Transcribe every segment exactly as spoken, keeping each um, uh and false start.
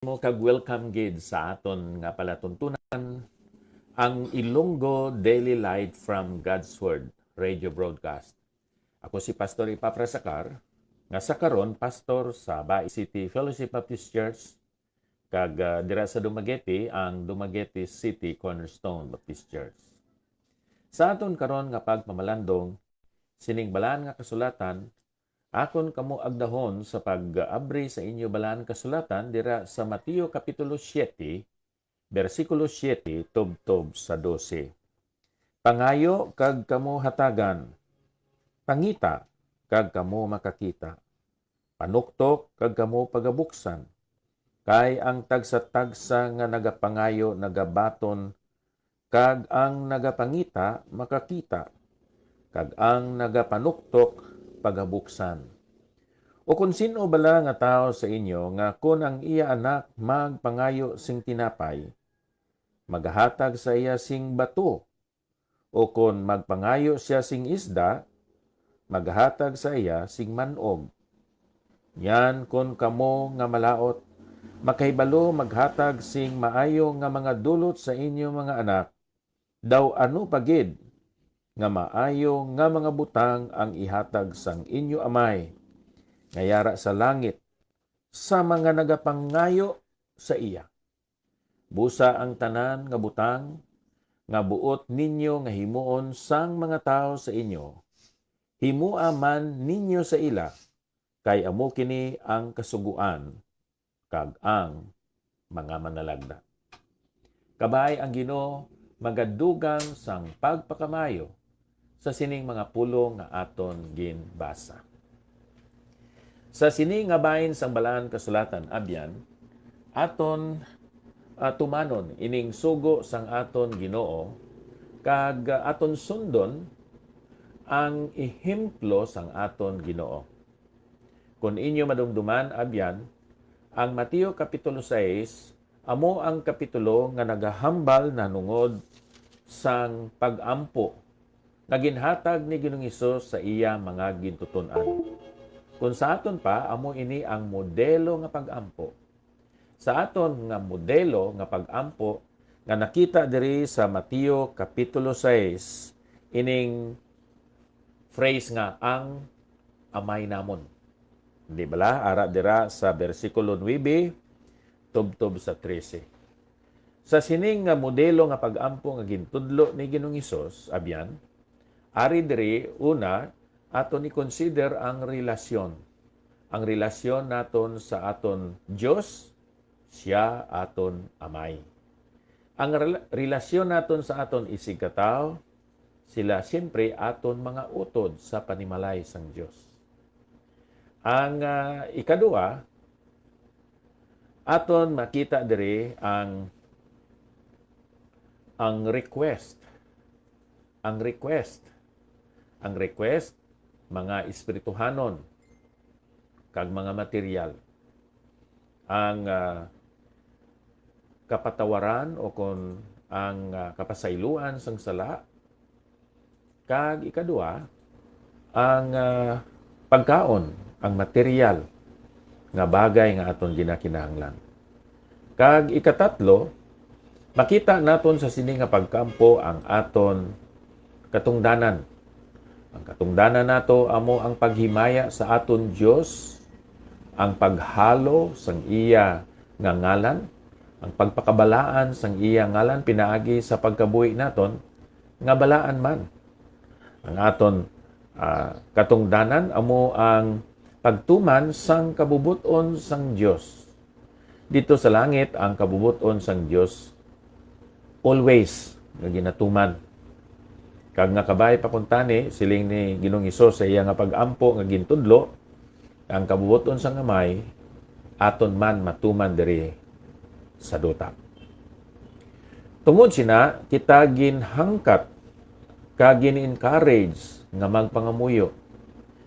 mo kag welcome gid sa aton nga palatuntunan, ang Ilonggo Daily Light from God's Word radio broadcast. Ako si Pastor Epafras Sacar, nga sa karon pastor sa Bai City Fellowship Baptist Church, kag, ah, dira sa Dumaguete, ang Dumaguete City Cornerstone Baptist Church. Sa aton karon nga pagpamalandong sining balaan nga kasulatan, akon kamo agdahon sa pag-abri sa inyo balaan kasulatan dira sa Mateo Kapitulo siete, bersikulo siete tubtob sa dose. Pangayo kag kamo hatagan, pangita kag kamo makakita, panuktok kag kamo pagabuksan. Kay ang tagsa-tagsa nga nagapangayo nagabaton, kag ang nagapangita makakita, kag ang nagapanuktok pagabuksan. O kon sin-o bala nga tawo sa inyo nga kon ang iya anak magpangayo sing tinapay, magahatag sa iya sing bato, o kon magpangayo sia sing isda, magahatag sa iya sing man-og. Yan kon kamo nga malaut, makahibalo maghatag sing maayo nga mga dulot sa inyo mga anak, daw ano pa gid nga maayo nga mga butang ang ihatag sang inyo Amay nga yara sa langit sa mga nagapangayo sa iya. Busa ang tanan nga butang nga buot ninyo nga himuon sang mga tawo sa inyo, himoa man ninyo sa ila, kay amo kini ang Kasugoan kag ang mga manalagna. Kabay ang Ginoo magadugang sang pagpakamayo sa sining mga pulong nga aton ginbasa. Sa sini nga bahin sang Balaan Kasulatan, abyan, aton, ah, tumanon ining sugo sang aton Ginoo, kag, ah, aton sundon ang ehemplo sang aton Ginoo. Kon inyo madumduman, abyan, ang Mateo Kapitulo sais amo ang kapitulo nga nagahambal nahanungod sang pag-ampo nga ginhatag ni Ginoong Hesus sa iya mga gintuton-an. Kon sa aton pa, amo ini ang modelo nga pag-ampo. Sa aton nga modelo nga pag-ampo nga nakita diri sa Mateo Kapitulo sais, ining phrase nga ang Amay namon. Di bala? Ara dira sa bersikulo nuebe tubtob sa trese. Sa sining nga modelo nga pag-ampo nga gintudlo ni Ginoong Hesus, abyan, ari diri, una, aton i-consider ang relasyon. Ang relasyon naton sa aton Dios, sia aton Amay. Ang rela-, relasyon naton sa aton isigkatawo, sila siyempre aton mga utod sa panimalay sang Dios. Ang, ah, ikadua, aton makita diri ang, ang request. Ang request. Ang request, mga espirituhanon kag mga material. Ang, ah, kapatawaran o kon ang, ah, kapasayloan sang sala, kag ikadua, ang, ah, pagkaon, ang material nga bagay nga aton ginakinahanglan. Kag ikatatlo, makita naton sa sini nga pag-ampo ang aton katungdanan. Ang katungdanan nato amo ang paghimaya sa aton Dios, ang paghalo sang iya nga ngalan, ang pagpakabalaan sang iya ngalan pinaagi sa pagkabuhi naton nga balaan man. Ang aton, ah, katungdanan amo ang pagtuman sang kabubot-on sang Dios. Didto sa langit, ang kabubot-on sang Dios always nga ginatuman. Kag nga kabay pa kuntani, siling ni Ginoong Hesus sa iya nga pag-ampo nga gintudlo, ang kabubot-on sang Amay aton man matuman diri sa duta. Tungod sina, kita ginhangkat kag gin-encourage nga magpangamuyo.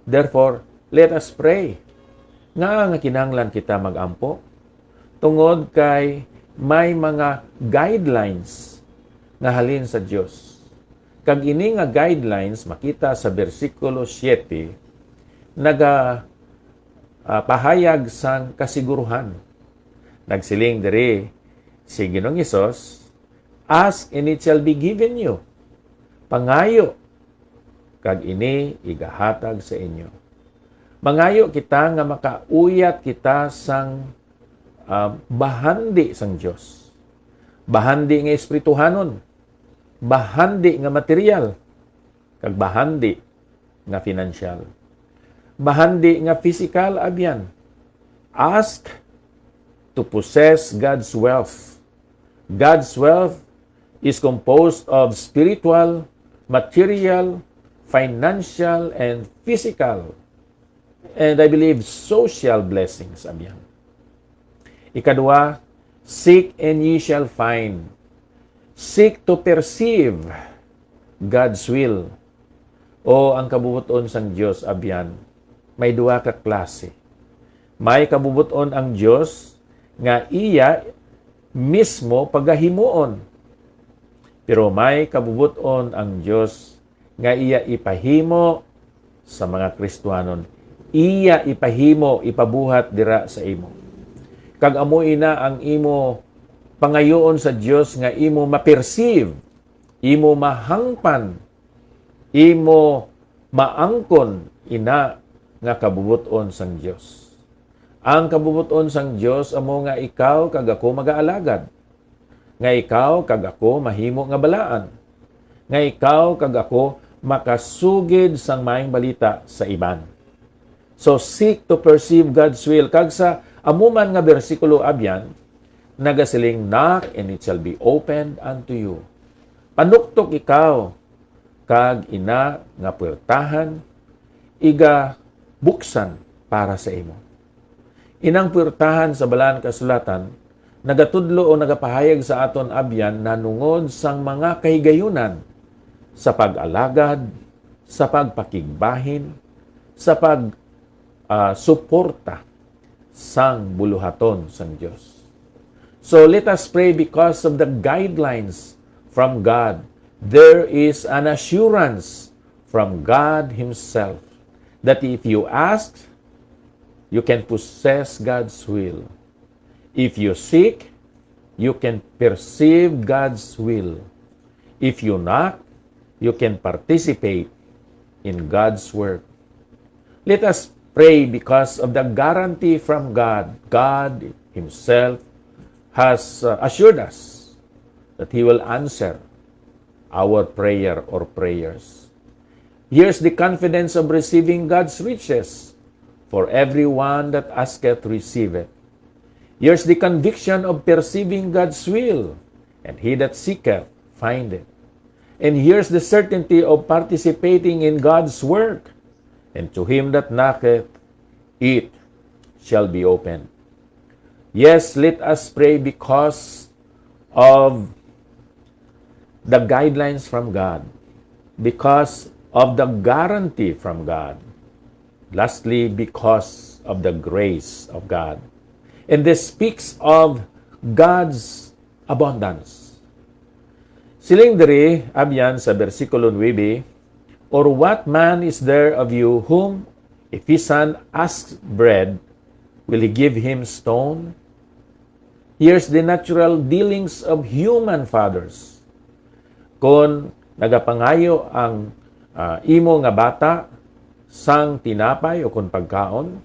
Therefore, let us pray. Ngaa nga kinahanglan kita mag-ampo? Tungod kay may mga guidelines nga halin sa Dios. Kag ini nga guidelines makita sa bersikulo siete, naga, ah, pahayag sang kasiguruhan. Nagsiling diri si Ginoong Hesus, "Ask and it shall be given you." Pangayo, kag ini igahatag sa inyo. Mangayo kita nga makauyat kita sang, ah, bahandi sang Dios. Bahandi nga espirituhanon, bahandi nga material, kag bahandi nga financial. Bahandi nga physical, abyan. Ask to possess God's wealth. God's wealth is composed of spiritual, material, financial, and physical, and I believe social blessings, abyan. Ikadua, seek and ye shall find. Seek to perceive God's will. O ang kabubot-on sang Dios, abyan, may duha ka klase. May kabubot-on ang Dios nga iya mismo pagahimuon. Pero may kabubot-on ang Dios nga iya ipahimo sa mga Kristianon. Iya ipahimo, ipabuhat dira sa imo. Kag amo ina ang imo pangayuon sa Dios nga imo ma-perceive, imo mahangpan, imo maangkon ina nga kabubot-on sang Dios. Ang kabubot-on sang Dios amo nga ikaw kag ako magaalagad, nga ikaw kag ako mahimo nga balaan, nga ikaw kag ako makasugid sang maayong balita sa iban. So seek to perceive God's will. Kag sa amo man nga bersikulo, abyan, nagasiling, "Knock and it shall be opened unto you." Panuktok ikaw, kag ina nga puwertahan igabuksan para sa imo. Inang puwertahan sa Balaan Kasulatan nagatudlo o nagapahayag sa aton, abyan, nanungod sang mga kahigayunan sa pag-alagad, sa pagpakigbahin, sa pag, ah, suporta sang buluhaton sang Dios. So let us pray because of the guidelines from God. There is an assurance from God Himself that if you ask, you can possess God's will. If you seek, you can perceive God's will. If you knock, you can participate in God's work. Let us pray because of the guarantee from God. God Himself has, uh, assured us that He will answer our prayer or prayers. Here's the confidence of receiving God's riches. "For everyone that asketh receiveth." Here's the conviction of perceiving God's will. "And he that seeketh findeth." And here's the certainty of participating in God's work. "And to him that knocketh, it shall be opened." Yes, let us pray because of the guidelines from God, because of the guarantee from God, lastly, because of the grace of God. And this speaks of God's abundance. Siling diri, abyan, sa bersikulo nuebe, "Or what man is there of you whom, if his son asks bread, will he give him stone?" Here's the natural dealings of human fathers. Kon nagapangayo ang, ah, imo nga bata sang tinapay o kon pagkaon,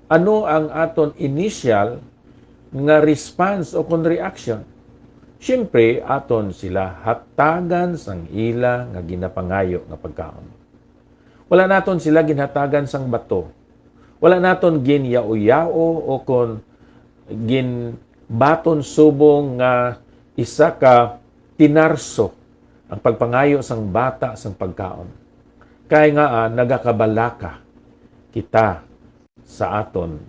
ano ang aton initial nga response o kon reaction? Siyempre, aton sila hatagan sang ila nga ginapangayo nga pagkaon. Wala naton sila ginhatagan sang bato. Wala naton ginyao-yao o kon ginbaton subong nga isa ka tinarso ang pagpangayo sang bata sang pagkaon. Kay nga, ah, nagakabalaka kita sa aton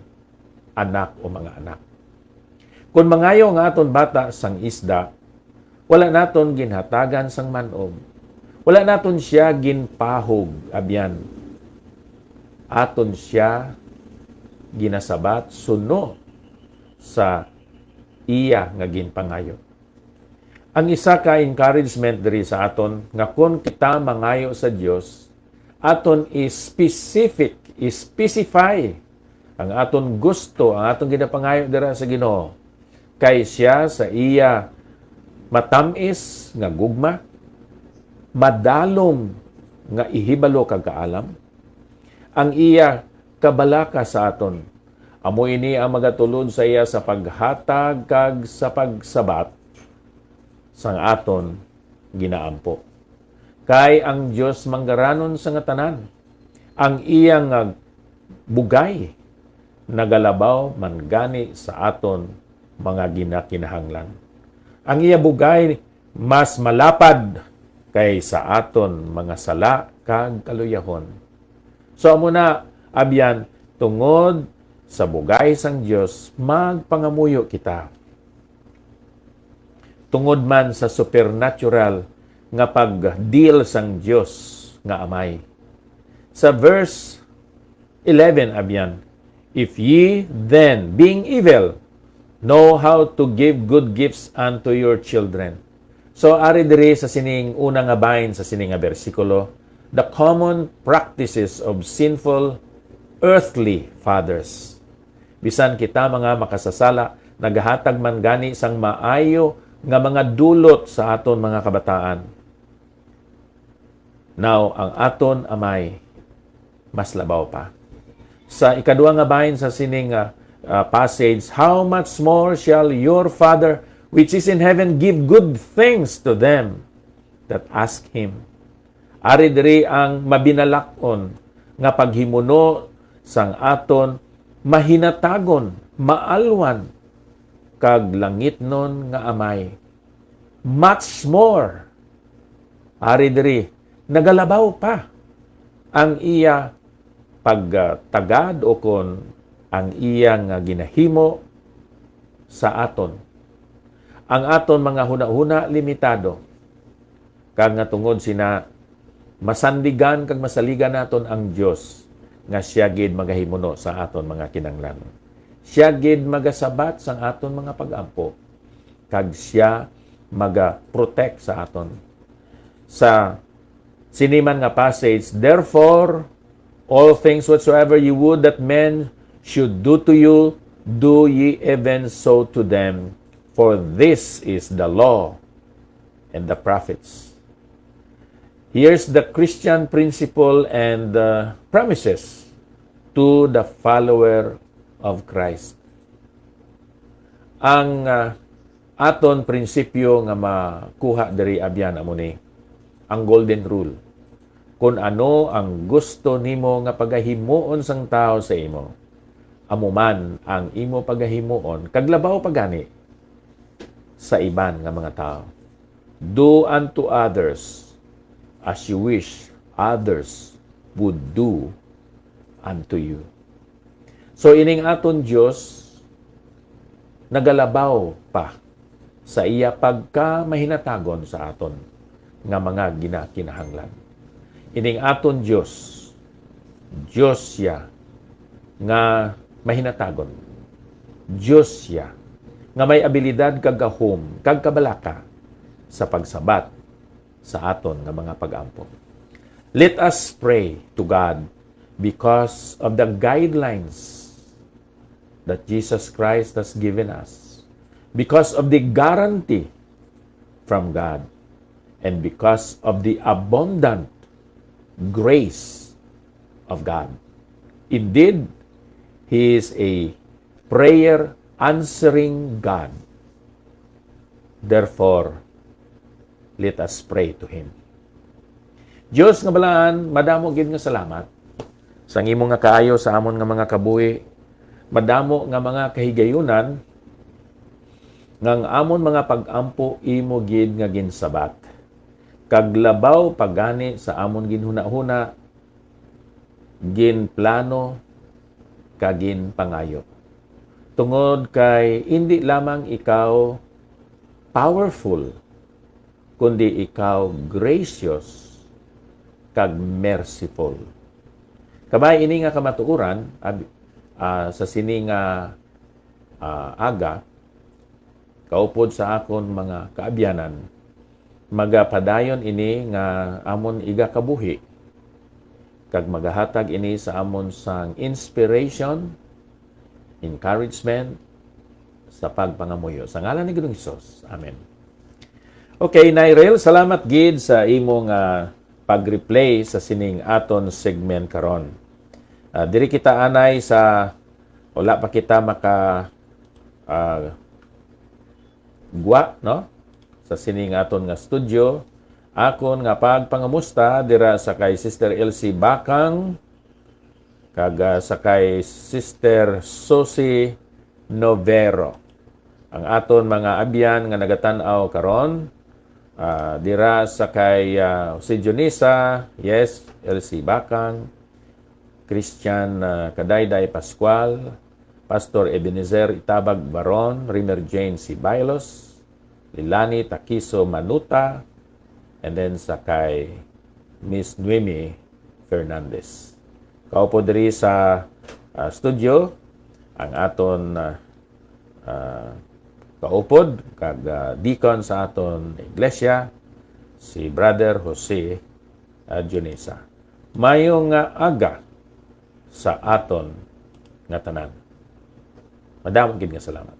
anak o mga anak. Kon mangayo nga aton bata sang isda, wala naton ginhatagan sang man-og. Wala naton sia ginpahog, abyan. Aton sia ginasabat suno sa iya nga ginpangayo. Ang isa ka encouragement diri sa aton nga kon kita mangayo sa Dios, aton i-specific, i-specify ang aton gusto, ang aton ginapangayo dira sa Ginoo. Kay sia sa iya matam-is nga gugma, madalom nga ihibalo kag kaalam, ang iya kabalaka sa aton, amo ini ang magatulod sa iya sa paghatag kag sa pagsabat sang aton ginaampo. Kay ang Dios manggaranon sa nga tanan, ang iya nga bugay nagalabaw man gani sa aton mga ginakinahanglan. Ang iya bugay mas malapad kay sa aton mga sala kag kaluyahon. So, amo na, abyan, tungod sa bugay sang Dios, magpangamuyo kita. Tungod man sa supernatural nga pag-deal sang Dios nga Amay. Sa verse eleven, abyan, "If ye then, being evil, know how to give good gifts unto your children." So, ari diri sa sining una nga bahin sa sining nga bersikulo, the common practices of sinful earthly fathers. Bisan kita, mga makasasala, nagahatag man gani sang maayo nga mga dulot sa aton mga kabataan. Now, ang aton Amay mas labaw pa. Sa ikadua nga bahin sa sining, ah, ah, passage, "How much more shall your Father which is in heaven give good things to them that ask him?" Ari diri ang mabinalak-on nga paghimuno sang aton mahinatagon, maalwan, kag langitnon nga Amay. Much more, ari diri, nagalabaw pa ang iya pagtagad, o kon ang iya nga ginahimo sa aton. Ang aton mga hunahuna limitado, kag nga tungod sina masandigan kag masaligan naton ang Dios, nga sia gid magahimuno sa aton mga kinahanglan. Sia gid magasabat sang aton mga pag-ampo, kag sia maga-protect sa aton. Sa sini man nga passage, "Therefore, all things whatsoever you would that men should do to you, do ye even so to them, for this is the law and the prophets." Here's the Christian principle and, uh, promises to the follower of Christ. Ang, uh, aton prinsipyo nga makuha diri, abyan, amo ni ang golden rule. Kun ano ang gusto nimo nga pagahimuon sang tawo sa imo, amo man ang imo pagahimuon, kag labaw pa gani sa iban nga mga tawo. "Do unto others as you wish others would do unto you." So, ining aton Dios nagalabaw pa sa iya pagkamahinatagon sa aton nga mga ginakinahanglan. Ining aton Dios, Dios sia nga mahinatagon. Dios sia nga may abilidad kag gahom kag kabalaka sa pagsabat sa aton nga mga pag-ampo. Let us pray to God because of the guidelines that Jesus Christ has given us, because of the guarantee from God, and because of the abundant grace of God. Indeed, He is a prayer answering God. Therefore, let us pray to Him. Dios nga balaan, madamo gid nga salamat sang imo nga kaayo sa amon nga mga kabuhi, madamo nga mga kahigayunan nga ang amon mga pag-ampo imo gid nga ginsabat, kag labaw pa gani sa amon ginhunahuna, ginplano, kag ginpangayo. Tungod kay indi lamang ikaw powerful, kundi ikaw gracious kag merciful. Kabay ini nga kamatuoran, ab-, ah, sa sini nga, ah, aga, kaupod sa akon mga kaabyanan, magapadayon ini nga amon igakabuhi, kag magahatag ini sa amon sang inspiration, encouragement, sa pagpangamuyo. Sa ngalan ni Ginoong Hesus. Amen. Okay, Nairel, salamat gid sa imong, ah, pag-replay sa sining aton segment karon. Ah, diri kita anay sa wala pa kita maka, ah, gwa, no? Sa sining aton nga studio, akon nga pagpangamusta dira sa kay Sister Elsie Bakang, kag, ah, sa kay Sister Susie Novero. Ang aton mga abyan nga nagatan-aw karon, ah, dira sa kay, ah, si Junisa, yes, Elsie Bakang, Christian, ah, Kadayday Pascual, Pastor Ebenezer Itabag Baron, Rimer Jane Sibailos, Lilani Takiso Manuta, and then sa kay Miss Noemi Fernandez. Kaupod diri sa, ah, studio ang aton, ah, ah, kaupod kag, ah, deacon sa aton iglesia, si Brother Jose, ah, Junisa. Mayo nga aga sa aton nga tanan. Madamo gid nga salamat.